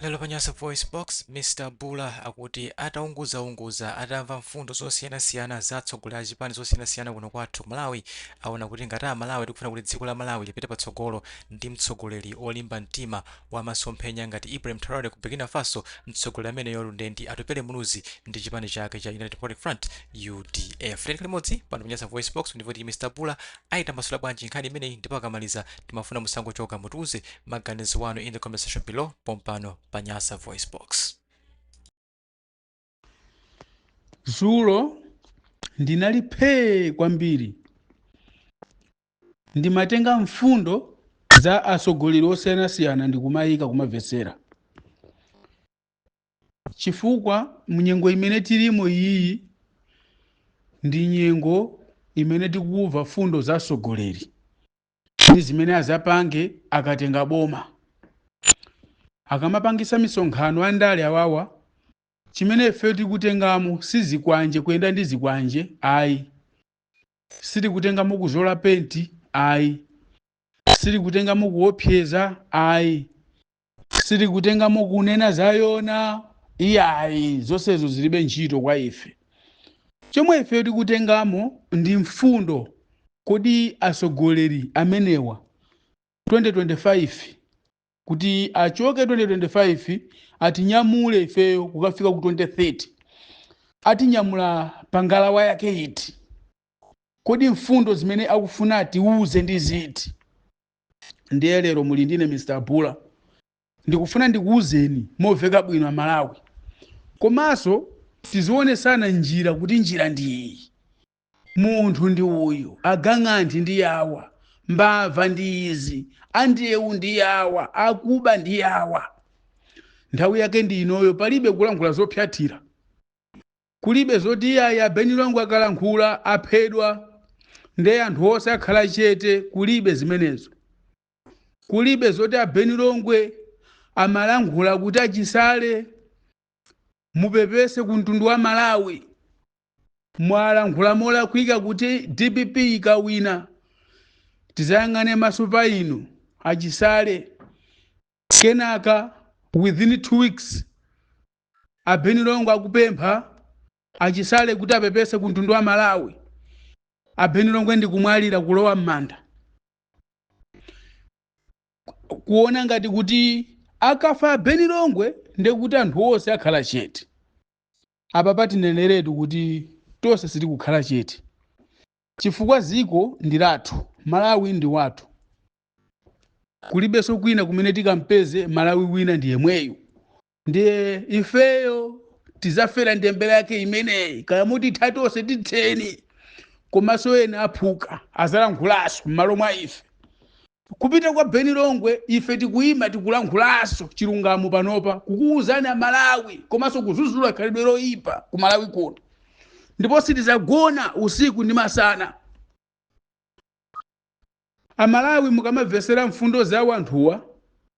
Lero pa Nyasa VoiceBox, Mr Bula akuti ataunguzaunguza, atamva mfundo zosiyanasiyana za atsogoleri a zipani zosiyanasiyana kuno kwathu ku Malawi, aona kuti ngati a Malawi tikufuna kuti dziko la Malawi lipite patsogolo ndi mtsogoleri olimba mtima wa masomphenya ngati Ibrahim Traore ku Burkina Faso, mtsogoleri ameneyotu nde ndi Atupele Muluzi ndi chipani chake cha United Democratic Front, UDF. Tiyeni limodzi pano pa Nyasa VoiceBox ndipo kuti Mr Bula ayitambasula bwanji nkhani imeneyi, ndipo akamaliza timafuna musangochoka, mutiuze maganizo anu in the comment section below pompano pa Nyasa VoiceBox. Zulo ndinali phee kwambiri, ndimatenga mfundo za atsogoleri osiyanasiyana ndikumayika kumamvetsera, chifukwa mnyengo imene tilimo iyi ndi nyengo imene tikumva fundo za atsogoleri ndi zimene azapange akatenga boma. Akamapangisa misonkhano andale awawa, chimene ife tikutengamo si zikwanje, kuyenda ndi zikwanje ayi, sitikutengamo kuzola penti ayi, sitikutengamo kuopseza ayi, sitikutengamo kunena zayona iyayi, zonsezo zilibe ntchito kwa ife. Chomwe ife tikutengamo ndi mfundo. Kodi atsogoleri amenewa 2025 kuti achoke 2025 atinyamule ifeyo kukafika ku 2030, atinyamula pa ngalawa yake iti? Kodi mfundo zimene akufuna atiuze ndi ziti? Ndiye lero muli ndine Mr Bula, ndikufuna ndikuwuzeni momveka bwino Amalawi, komanso tizionesana njira kuti njira ndi iyi, munthu ndi uyu, agang'anthi ndi awa, mbava ndi izi, andewu ndi awa, akuba ndi awa. Nthawi yake ndi inoyo, palibe kulankhula zopyathira, kulibe zoti iyayi a Beni Longwe akalankhula aphedwa nde anthu onse akhala chete, kulibe zimenezo. Kulibe zoti a Beni Longwe amalankhula kuti achisale mupepese ku mtundu wa Malawi, mwalankhula molakwika kuti DPP ikawina tizayang'ane maso pa inu achisale, kenaka within 2 weeks a Beni Longwe akupempha achisale kuti apepese ku mtundu wa Malawi, a Beni Longwe ndikumwalira kulowa m'manda, kuona ngati kuti akafa a Beni Longwe ndekuti anthu onse akhala chete. Apa patineneretu kuti tonse sitikukhala chete, chifukwa ziko ndi lathu, Malawi ndi wathu, kulibenso kwina kumene tikampeze Malawi wina ndi yemweyu. Ndiye ifeyo tizafera ndembera yake imeneyi, kaya mutitha tonse titheni, komanso ena aphuka azalankhulaso m'malo mwa ife. Kupita kwa Beni Longwe ife tikuyima tikulankhulaso chilungamo panopa, kukuwuzani Amalawi komanso kuzuzula khalidwe loyipa ku Malawi kuno, ndipo sitizagona usiku ndi masana. Amalawi, mukamamvesera mfundo za anthuwa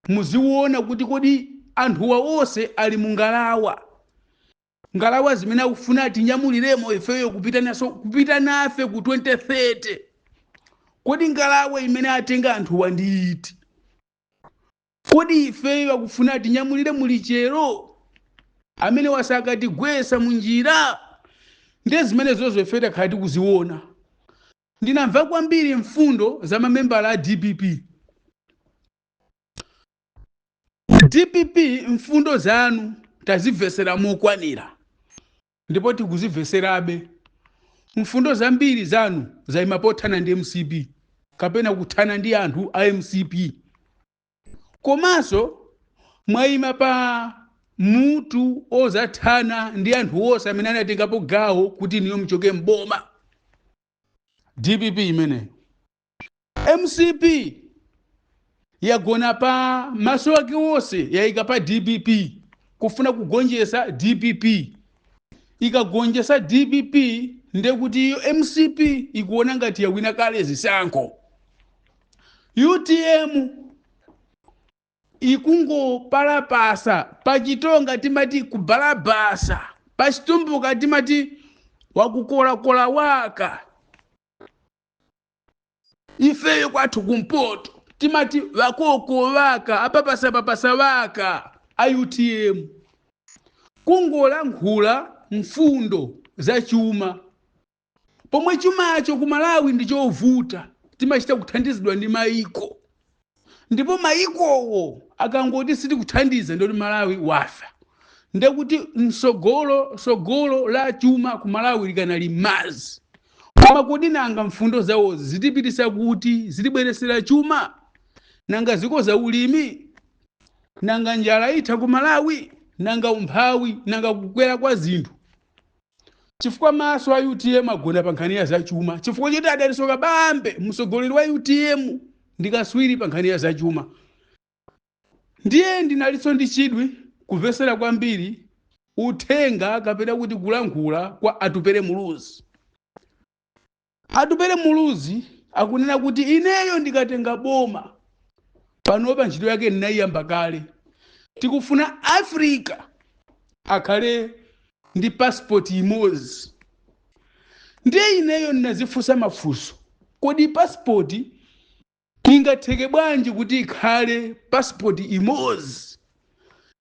muziona kuti kodi anthuwa onse ali mu ngalawa, ngalawa zimene akufuna atinyamuliremo ifeyo kupita naso, kupita nafe ku 2030, kodi ngalawa imene atenga anthuwa ndi iti? Kodi ifeyo akufuna atinyamulire mulichero amene wasakatigwesa munjira? Ndiye zimene zozo ife takhala tikuziona. Ndinamva kwambiri mfundo za mamembala a DPP. DPP, mfundo zanu tazimvesera mokwanira ndipo tikuzimveserabe. Mfundo zambiri zanu zayima pothana ndi MCP kapena kuthana ndi anthu a MCP, komanso mwayima pa mutu ozathana ndi anthu onse amene anatengapo gawo kuti niyo mchoke mboma. DPP imeneyo. MCP yagona pa maso ake wonse yayika pa DPP kufuna kugonjesa DPP. Ikagonjesa DPP ndekuti iyo MCP ikuona ngati yawina kale zisankho. UTM ikungopalapasa, pachitonga timati kubalabasa, pachitumbuka timati wakukolakola waka. Ifeyo kwathu kumpoto timati vakoko vaka apapasapapasa vaka. a UTM kungolankhula mfundo za chuma, pomwe chumacho ku Malawi ndi chovuta, timachita kuthandizidwa ndi maiko, ndipo maikowo akangoti sitikuthandiza ndoti Malawi wafa. Ndekuti msogolo sogolo la chuma ku Malawi likanali mazi. Koma kodi nanga mfundo zawozi zitipitisa kuti? Zitibweresera chuma? Nanga ziko za ulimi? Nanga njala itha ku Malawi? Nanga umphawi? Nanga kukwera kwa zinthu? Chifukwa maso a UTM agona pa nkhani ya zachuma, chifukwa choti a Dalitso Kabambe, mtsogoleri wa UTM, ndi kaswiri pa nkhani ya zachuma. Ndiye ndinalinso ndi chidwi kumvesera kwambiri uthenga kapena kuti kulankhula kwa Atupele Muluzi. Atupele Muluzi akunena kuti ineyo ndikatenga boma, panopa ntchito yake ndinayiyamba kale, tikufuna Africa akhale ndi passport imodzi. Ndiye ineyo ndinazifunsa mafunso, kodi passport ingatheke bwanji kuti ikhale passport imodzi?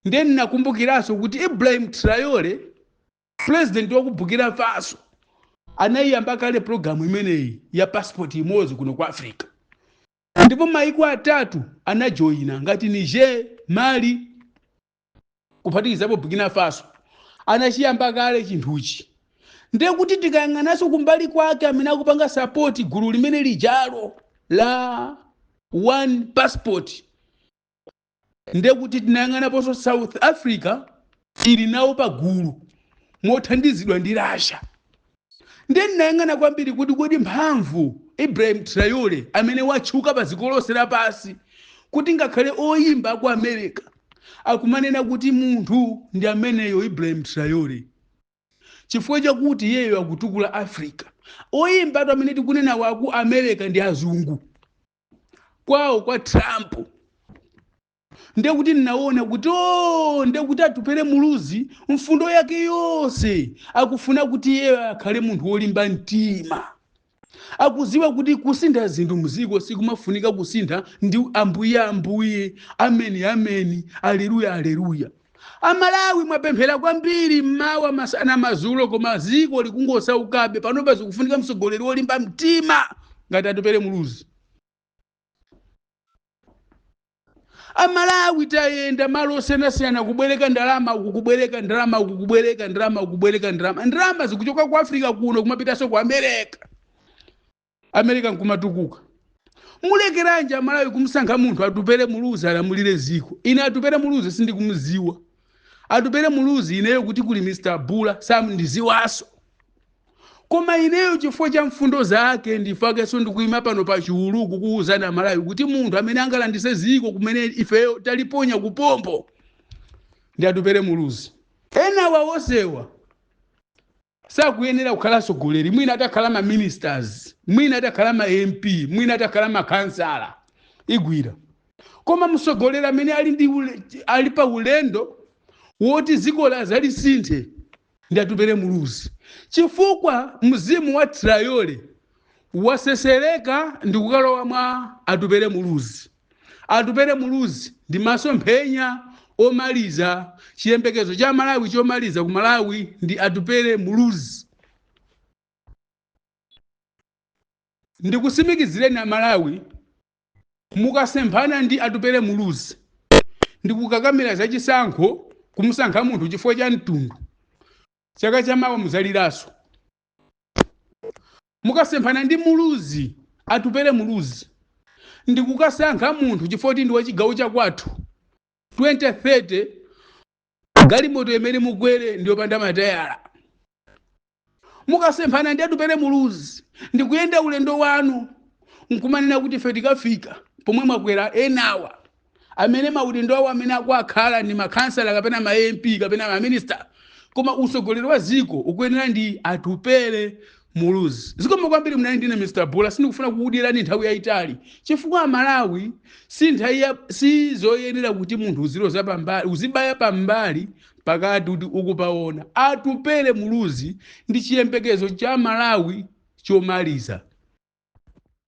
Ndiye ndinakumbukiranso kuti Ibrahim Traore, president wa ku Burkina Faso, anayiyamba kale programu imeneyi ya passport imodzi kuno ku Africa, ndipo maiko atatu anajoyina ngati Niger, Mali, kuphatikizapo Burkina Faso, anachiyamba kale chinthuchi. Ndiye kuti tikayang'ananso kumbali kwake amene akupanga support gulu limene lijalo la one passport, ndiye kuti tinayang'anaponso South Africa ili nawo pa gulu mothandizidwa ndi Russia. Ndiye ndinayang'ana kwambiri kuti kodi mphamvu Ibrahim Traore amene watchuka pa dziko lonse lapansi, kuti ngakhale oyimba aku America akumanena kuti munthu ndi ameneyo Ibrahim Traore, chifukwa chakuti iyeyo akutukula Africa. Oyimba atu amene tikunena waku America ndi azungu kwawo kwa Trump. Ndiye kuti ndinaona kuti o, ndiye kuti Atupele Muluzi mfundo yake yonse akufuna kuti iyeyo akhale munthu wolimba mtima, akuziwa kuti kusintha zinthu mziko sikumafunika kusintha ndi ambuye ambuye, ameni ameni, aleluya aleluya. Amalawi mwapemphera kwambiri mmawa, masana, madzulo, koma ziko likungosaukabe. Panopa zikufunika mtsogoleri wolimba mtima ngati Atupele Muluzi. Amalawi tayenda malo osiyanasiyana kubwereka ndalama uku, kubwereka ndalama uku, kubwereka ndalama uku, kubwereka ndalama. Ndalama zikuchoka ku Africa kuno kumapitanso ku America, America nkumatukuka. Mulekeranji Amalawi kumsankha munthu Atupele Muluzi alamulire ziko? Ine Atupele Muluzi sindikumuziwa. Atupele Muluzi ineyo kuti kuli Mr Bula samndiziwaso, koma ineyo chifukwa cha mfundo zake ndifakenso ndikuyima pano pa chiuluku kuwuzana Amalawi kuti munthu amene angalandise ziko kumene ifeyo taliponya kupompo ndi Atupele Muluzi. Ena wawosewa sakuyenera kukhala atsogoleri, mwina atakhala ma ministers, mwina atakhala ma MP, mwina atakhala makhansala igwira, koma mtsogoleri amene ali pa ulendo woti dziko lazalisinthe ndi Atupele Muluzi, chifukwa mzimu wa Traore wasesereka ndi kukalowa mwa Atupele Muluzi. Atupele Muluzi ndi masomphenya omaliza, chiyembekezo cha Malawi chomaliza ku Malawi ndi Atupele Muluzi. Ndikusimikizireni Amalawi, mukasemphana ndi Atupele Muluzi ndikukakamira zachisankho kumusankha munthu chifukwa cha mtundu, chaka chamawa muzaliranso. Mukasemphana ndi Muluzi, Atupele Muluzi, ndikukasankha munthu chifukwa kuti ndi wachigawo chakwathu, 2030 galimoto imene mukwere ndiyopanda matayala. Mukasemphana ndi Atupele Muluzi ndikuyenda ulendo wanu nkumanena kuti ife tikafika pomwe mwakwera enawa amene maudindo awo amene akuakhala ndi makhansala kapena ma MP kapena ma minister, koma utsogoleri wa ziko ukuyenera ndi Atupele Muluzi. Zikomo kwambiri. Munali ndine Mr Bula. Sindikufuna kukudyerani nthawi yayitali chifukwa Amalawi si nthawi si zoyenera kuti munthu uziloza pambali, uzibaya pambali pakati kuti ukupaona. Atupele Muluzi ndi chiyembekezo cha Malawi chomaliza.